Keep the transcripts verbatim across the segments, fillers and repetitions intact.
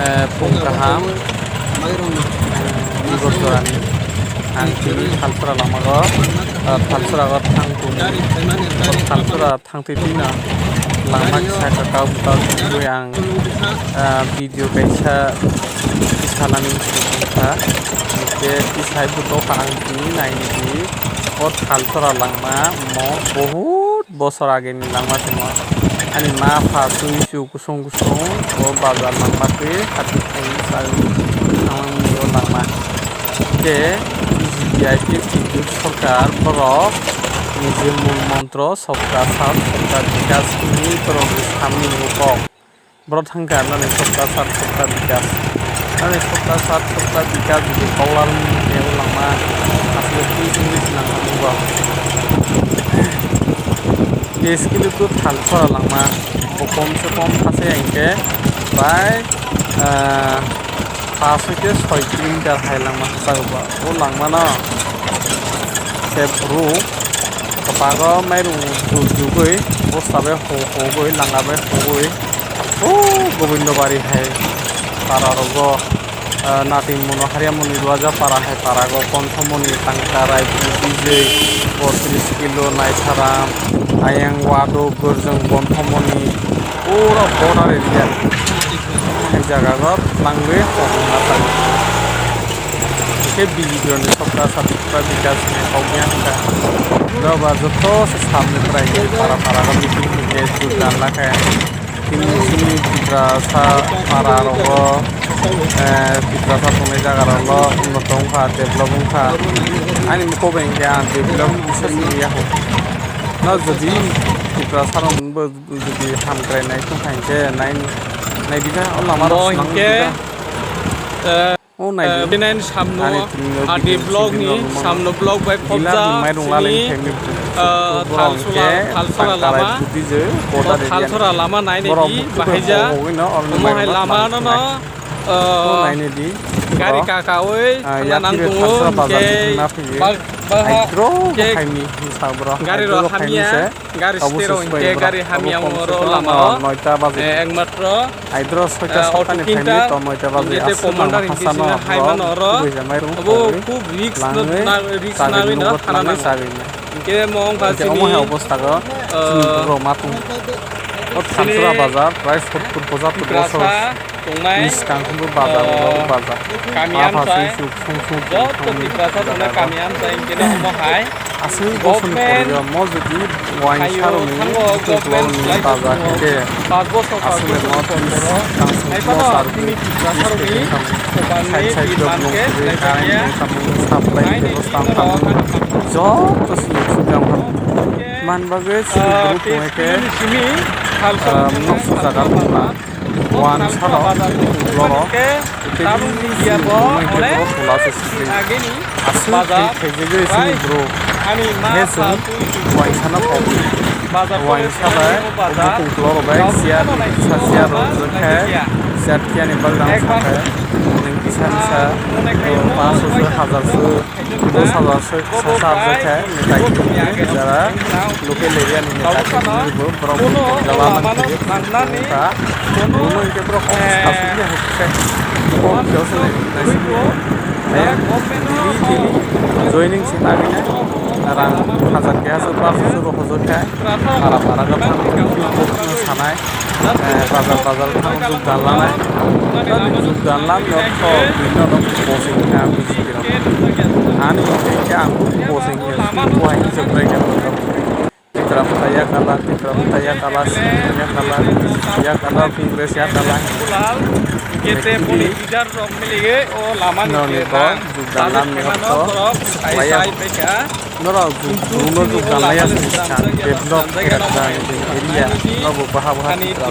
Eh, phung kaham, eh, Igor Jorani. Ang tini Thalsora lamago, eh, Thalsora o thang tong, Thalsora thang twi twino lama kisa kaka buka twi ang, eh, video kaisa tisanani muchung kha. Hwnkhe tisai buto kha ang tini naini di o Thalsora langma mo bohut bosor ageni langma se mo. Ani ma pha twi su kusung kusung o bazar langma twi hati thai sai ang o langma. Ke B J P I P Hindu sorkar borok niji mul montro sobka sath sobka bikas ni borok ni samni ni kok. Borok thangkha nani sobka sath sobka bikas. Nani sobka sath sobka bikas jodi kok lamani khe o langma aswk twi twi se nang thangwi bo. Tei skill tu Thalsora langma, bo kom se kom hase hingke bai, ah, pash hoite soi kilometer hai langma hachalo ba. O langmano se bru kwbago mairung jujugwi bosta bai ho hogwi langa bai hogwi o Gobindobari hai para rogo. Ah, Nating Mono Hariamoni Ruaja para hai parago Konthomoni Tangka Raipur Bijay botris kilo Naisaram Ayang Wado Gurjong Konthomoni pura border area hai jaga go nangwi hokna thang. Khe B J P ni sokra sati pura bikas ni kok ya hwnka. Doba joto se samni prai para para go meeting khe jurdan lakha. Tini chini Tiprasa para rogo, eh, Tiprasa tongnai jaga rogo unnot wngkha, develop wngkha. Ani mukhugo hingke ang develop bisa sini yaho. No jodi Tiprasa rok bo jodi hamkrai nai tongkha hingke nai, nai bida o lama rok swnam hingke, bida. Eh, O nai di. Bini samno ani tini yo a di video block sini ni no samno block bai gila khobja ni mairung lalai sini, ni family ah, borok Thalsora, hingke Thalsora tangkarai lama. Budi je border area ni. Thalsora lama nai nai borok di buku bai bahai ja. Bo hogoi no, oro ni omo hai mairung lama no no, ah, o nai nai di. Gari borok, kaka oi ah, thangna nang yakri tongo Thalsora bazar hingke di na phi. Bag, bag ha, aidro bo hingke khaini sa borok, gari aidro ro bo khaini hamya. Se. Gari abo stero se hingke gari hamya abo oro lama o. Noita baje. Eh, ekmatro, aidro soita eh, sotani phaimani to noita baje hingke te aswk commander hingke hasano sina hai mano oro. Abo khub risk na, risk nangwi no thana nango. Hingke mo wngkha sini omo hai obostha go, eh, chini borok ma tong. O Thalsora bazar prai sottur pojatur bosor. Tongnai, bwskang khe bo bazar, oh, bazar. Kami amchai, joto Tiprasa tongnai kami amchai hingke no omo hai. Aswk bosong government korea mo jodi waisa rokni thango, bwtwi government ni bazar hingke. Pas bosor, pas bosor ni pondoro. Hai phano tini Tiprasa rokni side side demand khe, supply bebosta wngkha. Joto sini sini wngkha. Man bagwi sini group tongkhe, ah, noksa jaga tongkha. Wansano ukloro tei bini simi bumung khe borok tola se sili. Aswk khe khaijagwi sini bro. Khe chwng wansano kok. Wansa bai bumung ukloro bai chair kisa chair rok rwkhe chair thiyani bagwi ang sakhe nwng kisa kisa paanch sho se hazar se. Dos hajar se sasa arjak khe neta khe jara local area ni neta khe bo borok jala man khe kha. Bo no hingke borok kok sasuk ya hukse kok khe se naisik ya. Ayang daily daily joining se nagwi na rang hajar keha se paanch sho se rok hojak khe para para khe thang kok sanai. Eh, bazar bazar thang jug dan lanai. Jug dan lam yok to bini no no bosing kha B J P rok. Ani bosing khe ang bosing khe buhai ni jok bai kha. Tipra motha yakala, Tipra motha yakala, C P M yakala, yakala, Congress yakala. Noni bo jug dan lam yok to suklai ya. Norok jug, jug no jug dan lai ya, develop khe rwkha nini area, norok bo baha baha Tipra sa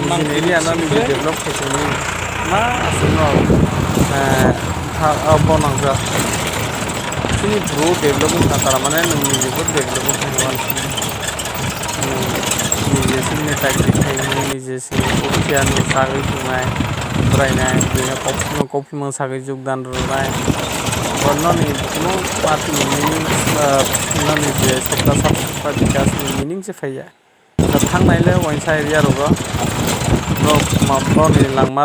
nini area no nini develop khe tongwi ma aswk no, eh, ha, ah, bo nangjak. Chini bru develop wngkha, tar mane nwng nini bo develop wngkha. Nini je sini tai twi khai nini je Phiya no sagwi tongnai, bwrainai, buino kok-, kokphimung sagwi jugdan rwnai. Bo noni kuno party ni meaning, ah, noni je sopta sap sopta bikas ni meaning se phaiya. Thangnai le waisa area rogo. Bo Mangpholni langma